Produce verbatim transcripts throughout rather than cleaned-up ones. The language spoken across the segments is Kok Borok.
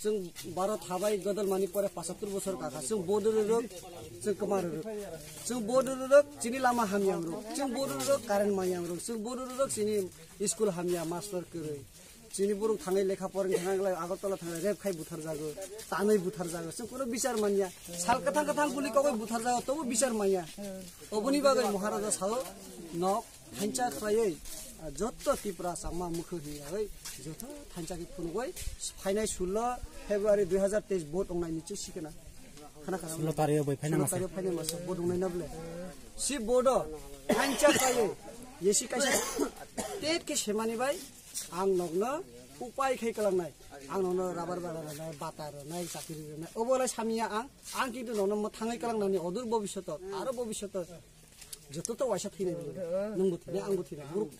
Chwng Bharat habai godol mani pore pachattor bosor kaka. Chwng bodo rwrwk, chwng kwma rwrwk. Chwng bodo rwrwk, chini lama hamya rwrwk. Chwng bodo rwrwk, current maya rwrwk. Chwng bodo rwrwk, chini school hamya, master kwrwi. Chini borok thangai lekha poreng thangai Agartala thangai rep khai buthar jago, tanwi buthar jago. Chwng kono bichar manya. Sal kathang kathang guli kogoi buthar jago, tobo bichar manya. Oboni bagwi Maharaja sao nok thansa khlaiwi, ah, jotto Tipra Chakma mukhu hinwi jotto thansa khe phunugwi phainai sullo February dui hazar teis vote wngnai ni chwng sikena. Khana khana. Sullo tario bai phaina masa. Sullo tario phaina masa vote wngnai na bole. Si vote o thansa khlaiwi yesi kaisa tet khe semani bai ang nokno upai khai kalangnai. Ang nokno rubber bagan rwnai, bata rwnai, chakri rwnai. Obo lai samya ang, ang kintu nokno mwthangwi kalangnani odur bobishoto, aro bobishoto. Joto to waisa thwinai bini. Nwngbo thwinai, angbo thwinai. Borok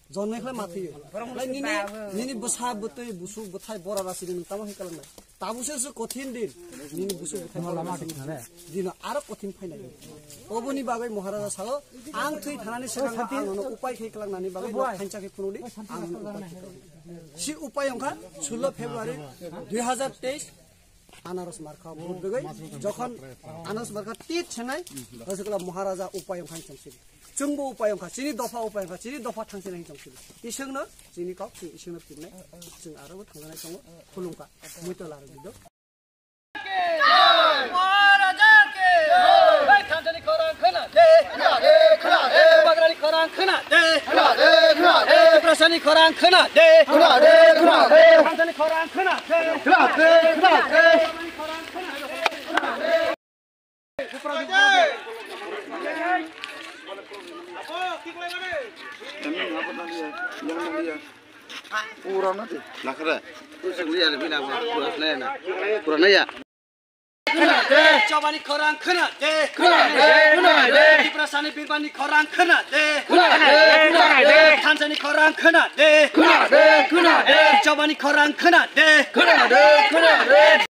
jonmai khlai ma thwiyo. Lai nini, nini bwsa bwtwi, busuk bwthai bora rasi nini tamo hai kalangnai. Tabukhe se kothin din. Nini busuk bwthai bora rasi nini dino aro kothin phainai. Oboni bagwi Maharaja sao, ang thwi thanani swkang ang nono upai khai kalangnani bagwi nok thansa khe phunukdi, ang nono upai khai kalangnai. Si upai wngkha sullo February dui hazar teis, Anaros markha vote dogoi, jokhon Anaros markha tit senai, hosikla Maharaja upayong khai chongsi. Chwngbo upayong kha, chini dopha upayong kha, chini dopha thangsi nai chongsi. Iswngno, chini kok, chini iswngno pirnai, chwng aro bo thangjanai tongo, khulumkha, muito laro bido. Maharaja ke! Bai thangjani khorang khna de! Khna de, khna de! Bagrani khorang khna de! Khna de, khna de! Tiprasani khorang khna de! Khna de, khna de! Thangjani khorang khna de! Khna de, khna de! Pura na de. Nakara. Pura liya, pura na, pura na ya. Chobani khorang khna de. Khna de, khna de. Tiprasani birbani khorang khna de. Khna de, khna de. Thangjani khorang khna de. Khna de, khna de. Chobani khorang khna de. Khna de, khna de.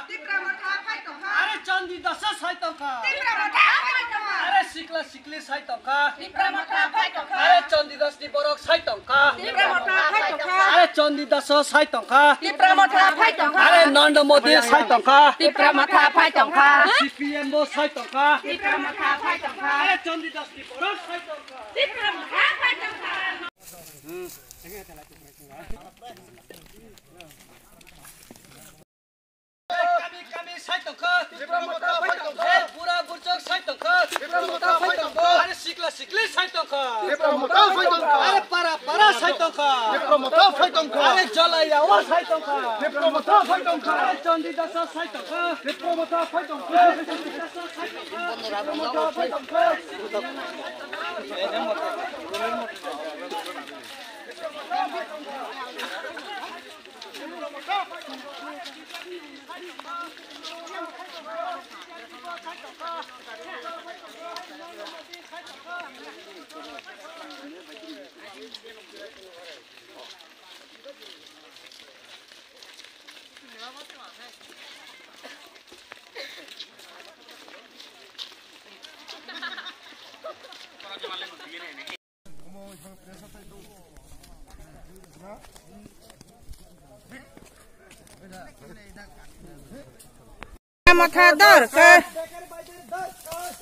Tipra Motha phai tongkha. Are Chandi Dasa sai tongkha. Tipra Motha phai tongkha. Are Sikla Sikli sai tongkha. Tipra Motha phai tongkha. Are Chandi Das ni borok sai tongkha. Tipra Motha phai tongkha. Are Chandi Dasa sai tongkha. Tipra Motha phai tongkha. Are Nanda Modi sai tongkha. Tipra Motha phai tongkha. C P M bo sai tongkha. Tipra Motha phai tongkha. Are Chandi Das ni borok sai tongkha. Tipra Motha phai tongkha. Kami kami sai tongkha. Tipra Motha phai tongkha. Bura burjak sai tongkha. Tipra Motha phai tongkha. Are sikla sikli sai tongkha. Tipra Motha phai tongkha. Are para para sai tongkha. Tipra Motha phai tongkha. Are jolai yawa sai tongkha. Tipra Motha phai tongkha. Are Chandi Dasa sai tongkha. Tipra Motha phai tongkha. Tipra Motha phai tongkha. Tipra Motha dorkar.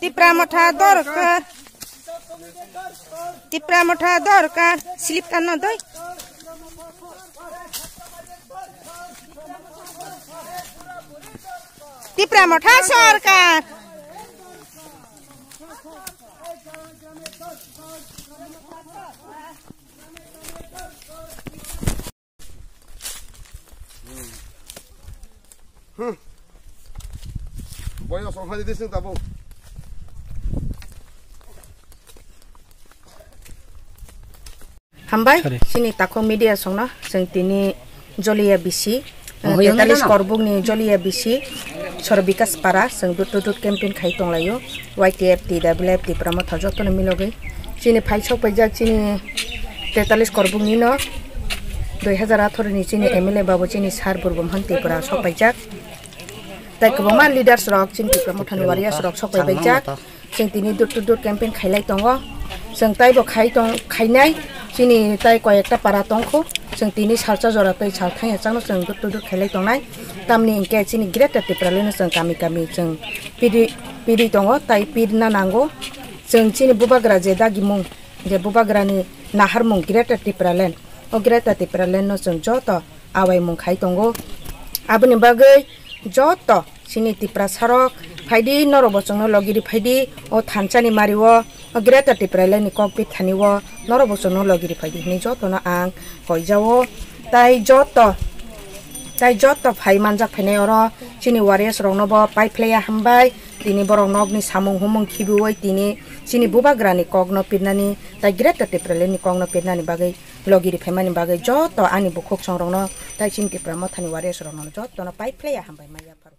Tipra Motha dorkar. Tipra Motha dorkar. Slip kan na doi. Tipra Motha sorkar. Hmm. Boyo songhali dising tabo. Hambai, sorry. Chini takhuk media songno, chwng tini Joliya bisi, oh, eh, tetalis korbukni Joliya bisi, Sor Bikas Para, chwng door to door campaign khai tonglaio, Y T F, T W F, Tipra Motha jotono milogwi. Chini phai sok paijak, chini tetalis korbukni no, dui hazar atharo ni chini M L A babu chini Sar Burgum han Tipra sok paijak. Tai kwbangma leaders rok, chini Tipra Mothani warriors rok sok pai baijak. Chwng tini door to door campaign khailai tongo. Chwng taibo khai tong, khainai. Chini tai koi ekta para tongkho. Chwng tini salsa jora tei sal thangya changno chwng door to door khailai tongnai. Tamni hinkhe chini Greater Tipraland no chwng kami kami chwng pidi, pidi tongo, tai pidna nango. Chwng chini bubagra je dagimung, je bubagrani naharmung Greater Tipraland. O Greater Tipraland no chwng joto awaimung khai tongo. Aboni bagwi joto chini Tiprasa rok phaidi, norok bo chwngno logiri phaidi, o thansani mario, o Greater Tipraland ni kokpit thani o norok bo chwngno logiri phaidi hinwi jotono ang koijao. Tai joto, tai joto phai manjak phainai oro chini warriors rokno bo pai phlaiya hambai, tini borok nokni samung humung khibiui tini chini bubagrani kokno pirnani, tai Greater Tipraland ni kokno pirnani bagwi logiri phaimani bagwi joto ani bukhuk songrokno tai chini Tipra Mothani warriors rokno jotono pai phlaiya hambai maya pharo.